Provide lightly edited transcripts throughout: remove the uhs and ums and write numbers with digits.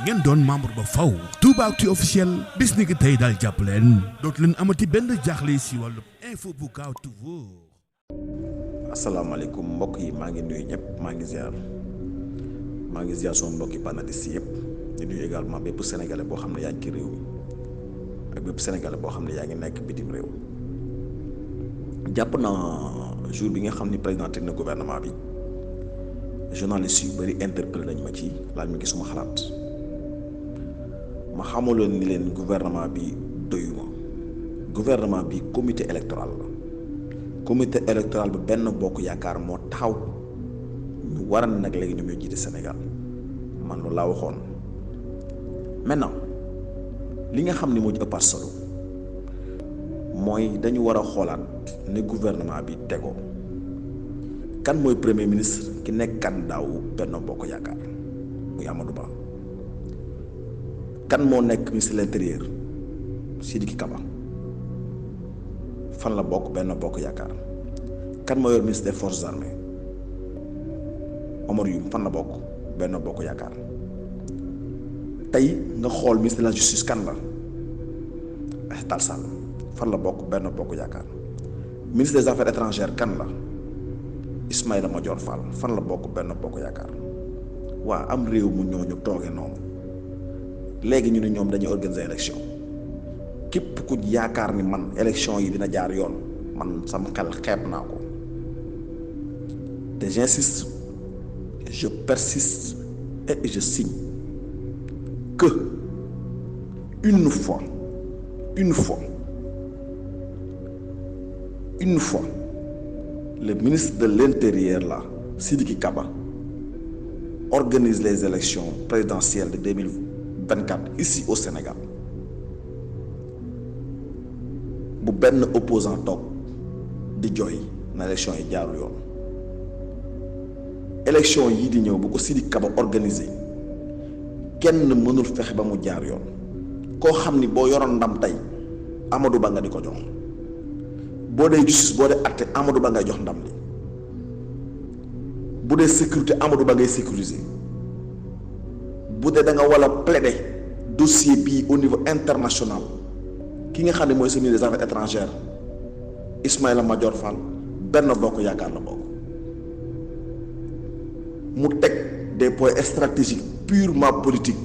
ngeen doon membre ba faw Toubactu officiel bis ni ki tey daal jàpp leen dootu leen amati benn jaaxle si wàllu info bu gaaw te wóor. asalaamaaleykum mbokk yi maa ngi nuyu ñëpp maa ngi ziar sama mbokki panalistes yëpp di nuyu également bépp sénégalais boo xam ne yaa ngi ci réew mi ak bépp sénégalais boo xam ne yaa ngi nekk bitim réew. jàpp naa jour bi nga xam ni président teg na gouvernement bi journaliste yu bëri interpellé nañ ma ci laaj ma gisuma xalaat ma xamaloon ni leen gouvernement bi doyuma gouvernement bi comité électoral la comité électoral bi benn bokk yaakaar moo taxaw ñu war a nag léegi ñoom ñoo jiite Sénégal man loolu laa waxoon. maintenant li nga xam ni moo ci ëppaat solo mooy dañu war a xoolaat ne gouvernement bi tegoo kan mooy premier ministre ki nekk candidat wu Benno Bokk Yaakaar muy Amadou Ba kan moo nekk ministre de l'intérieur Sidiki Kaba fan la bokk Benno Bokk Yaakaar kan moo yor ministre des forces armées Omar Youm fan la bokk Benno Bokk Yaakaar tey nga xool ministre de la justice kan la Tall Sall fan la bokk Benno Bokk Yaakaar ministre des affaires étrangères kan la Ismaïla Madior Fall fan la bokk Benno Bokk Yaakaar waa am réew mu ñooñu tooge noonu léegi ñu ne ñoom dañuy organiser élection képp ku yaakaar ni man élection yi dina jaar yoon man sama xel xeeb naa ko te j'insiste je persiste et je signe que une fois le ministre de l'Intérieur là Sidiki Kaba organise les élections présidentielles de 2024 ici au Sénégal bu benn opposant toog di jooy na élection yi jaarul yoon élection yii di ñëw bu ko Sidiki Kaba organiser kenn mënul fexe ba mu jaar yoon koo xam ni boo yoroon ndam tey Amadou Ba nga di ko jox boo dee justice boo dee àtte Amadou Ba ngay jox ndam li bu dee sécurité Amadou Ba ngay sécuriser bu dee da nga war a plaider dossier bii au niveau international ki nga xam ne mooy ministre des affaires étrangères Ismaïla Madior Fall Benno Bokk Yaakaar la bokk mu teg des points stratégiques purement politique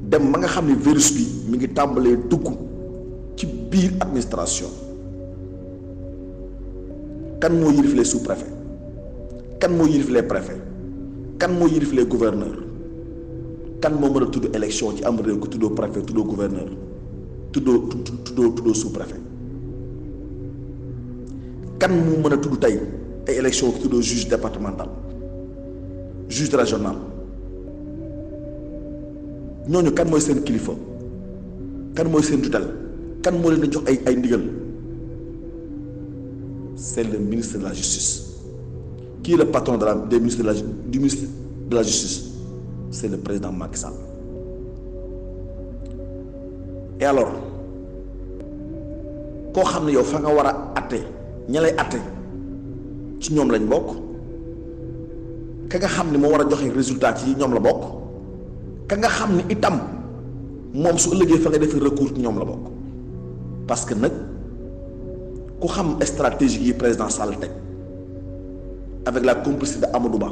dem ba nga xam ne virus bi mi ngi tàmbalee dugg ci biir administration kan moo yilif les sous-préfets kan moo yilif les préfets kan moo yilif les gouverneurs kan moo mën a tudd élection ci am réew ko tuddoo préfet tuddoo gouverneur tuddoo sous-préfet kan moo mën a tudd tey ay élection ki tuddoo juge départemental juge régional ñooñu kan mooy seen kilifa kan mooy seen tutelle kan moo leen di jox ay ndigal c'est le ministre de la justice qui est le patron du ministre de la justice c'est le président Macky Sall. Et alors koo xam ne yow fa nga war a atte ña lay atte ci ñoom lañ bokk ka nga xam ne moo war a joxe résultat ci ñoom la bokk ka nga xam ne itam moom su ëllëgee fa nga defee recours ci ñoom la bokk parce que nag ku xam stratégie yi président Sall teg avec la complicité de Amadou Ba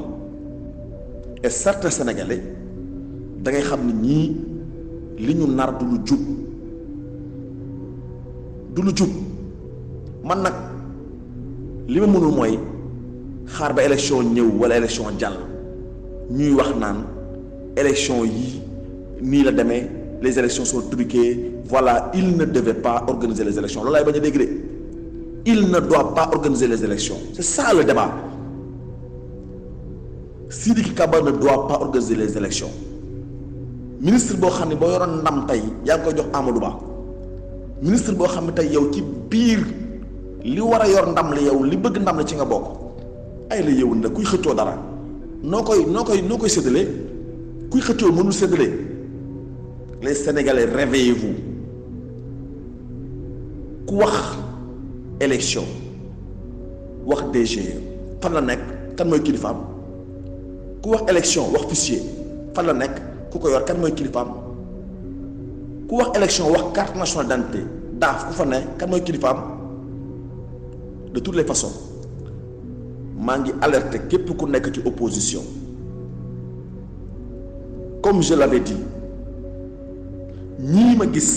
et certains Sénégalais da ngay xam ne ñii li ñu nar du lu jub man nag li ma mënul mooy xaar ba élection ñëw wala élection jàll ñuy wax naan élection yi nii la demee les élections sont truquées voilà il ne devait pas organiser les élections loolu laay bañ a dégg de il ne doit pas organiser les élections c'est ça le débat Sidiki Kaba ne doit pas organiser les élections ministre boo xam ne boo yoroon ndam tey yaa ngi koy jox Amadou Ba ministre boo xam ne tey yow ci biir li war a yor ndam la yow li bëgg ndam la ci nga bokk ay la yow nda kuy xëccoo dara noo koy séddalee kuy xëccoo mënul séddalee les Sénégalais réveillez-vous ku wax élection wax DG fan la nekk kan mooy kilifaam ku wax élection wax fichier fan la nekk ku ko yor kan mooy kilifaam ku wax élection wax carte nationale d'identité daaf ku fa ne kan mooy kilifaam. De toutes les façons maa ngi alerter képp ku nekk ci opposition comme je l'avais dit ñii ma gis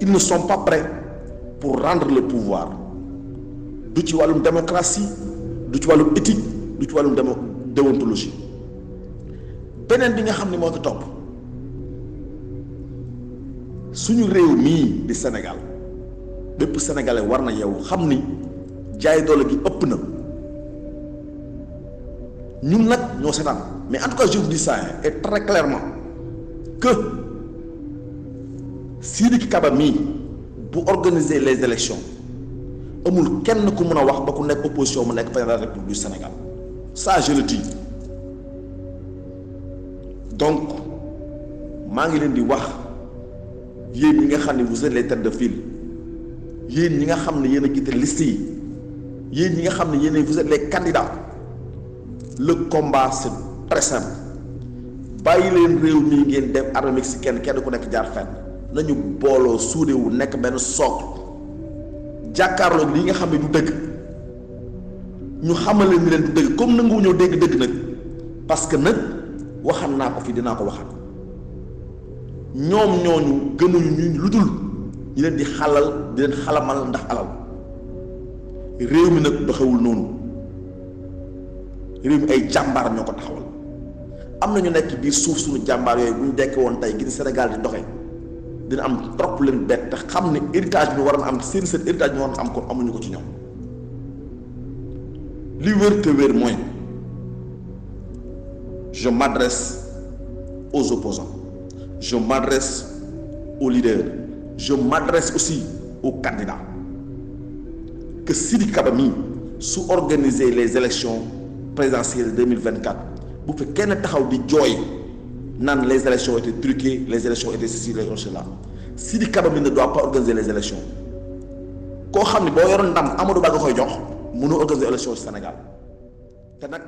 ils ne sont pas prêts pour rendre le pouvoir du ci wàllum démocratie du ci wàllum éthique du ci wàllum déontologie beneen bi nga xam ne moo ci topp suñu réew mii di Sénégal bépp sénégalais war na yow xam ni jaay doole gi ëpp na ñun nag ñoo seetaan mais en tout cas je vous dis ça et très clairement que Sidiki Kaba mii bu organiser les élections amul kenn ku mën a wax ba ku nekk opposition mu nekk président de la République du Sénégal ça je le dis donc maa ngi leen di wax yéen ñi nga xam ne vous êtes les têtes de file yéen ñi nga xam ne yéen a jiite liste yi yéen ñi nga xam ne yéen vous êtes les candidats le combat c'est très simple bàyyi leen réew mi ngeen dem armée mexicaine kenn ku nekk jaar fenn nañu booloo suude wu nekk benn soog jàkkaarloog lii nga xam ne du dëgg ñu xamal leen ni leen du dëgg comme nanguwu ñoo dégg dëgg nag parce que nag waxan naa ko fi dinaa ko waxal ñoom ñooñu gënuñu ñu lu dul ñu leen di xalal di leen xalamal ndax alal réew mi nag doxewul noonu réew mi ay jàmbaar ñoo ko taxawal am na ñu nekk biir suuf suñu jàmbaar yooyu bu ñu dekkee woon tey gis Sénégal di doxee dina am trop leen bett te xam ne héritage bi war na am seen héritage bi war na am kon amuñu ko ci ñoom li wér te wér mooy je m'adresse aux opposants je m'adresse aux leaders je m'adresse aussi aux candidats que Sidiki Kaba mii su organiser les élections présidentielles 2024 bu fi kenn taxaw di jooy naan les élections étaient truquées les élections étaient ceci les élections là Sidiki Kaba mii ne doit pas organiser les élections koo xam ne boo yoroon ndam Amadou Ba nga koy jox mënoo organiser élection Sénégal te nag